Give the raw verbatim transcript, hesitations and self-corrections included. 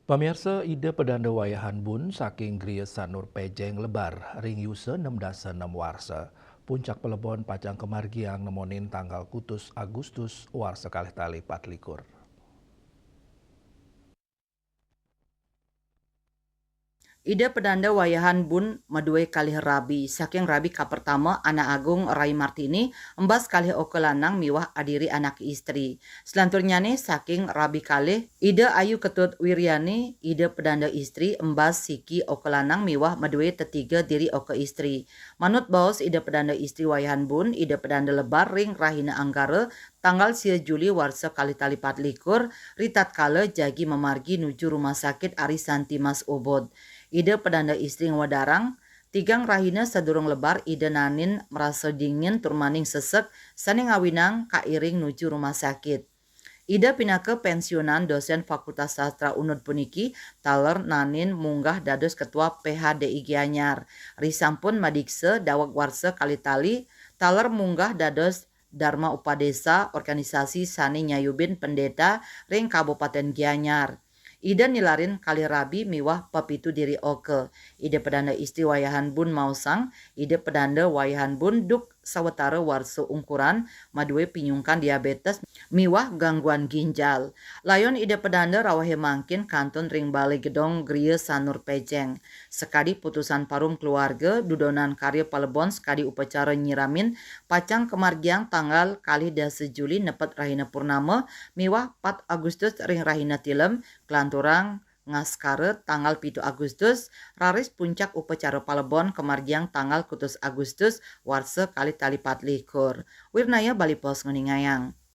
Pamiarsa, Ida Pedanda Wayahan Bun saking Griya Sanur Pejeng Lebar ring yusa enam dasa enam warsa. Puncak palebon pacang kamargiang nemonin tanggal kutus Agustus warsa kalih tali patlikur. Ida Pedanda Wayahan Bun madue kalih rabi, saking rabi kapertama Anak Agung Rai Martini, embas kalih oka lanang miwah adiri anak istri. Selanturnyane saking rabi kalih Ida Ayu Ketut Wiryani, Ida Pedanda istri, embas siki oka lanang miwah madue tetiga diri oka istri. Manut baos Ida Pedanda istri Wayahan Bun, Ida Pedanda lebar ring rahina Anggara, tanggal sia Juli warsa kalih tali patlikur, ritatkala jagi mamargi nuju Rumah Sakit Ari Santi Mas Ubud. Ida Pedanda istri ngwedarang, tigang rahina sadurung lebar Ida nanin marasa dingin tur maning sesek sane ngawinang kairing nuju rumah sakit. Ida pinaka pensiunan dosen Fakultas Sastra Unud puniki taler nanin munggah dados Ketua P H D I Gianyar. Risampun madiksa daweg warsa kalih tali, taler munggah dados Dharma Upadesa, organisasi sane nyayubin pendeta ring Kabupaten Gianyar. Ida nilarin kalih rabi miwah pepitu diri oka. Ida Pedanda istri Wayahan Bun maosang, Ida Pedanda Wayahan Bun duk sawatara warsa ungkuran madue pinyungkan diabetes miwah gangguan ginjal. Layon Ida Pedanda rawahe mangkin kantun ring Bale Gedong Griya Sanur Pejeng. Sakadi putusan parum keluarga, dudonan karya palebon sakadi upacara nyiramin pacang kamargiang tanggal kalih dasa Juli nepet rahina purnama miwah pat Agustus ring rahina tilem, kalanturang ngaskara tanggal pitu Agustus, raris puncak upacara palebon kamargiang tanggal kutus Agustus warsa kalih tali patlikur. Wirnaya Bali Post nguningayang.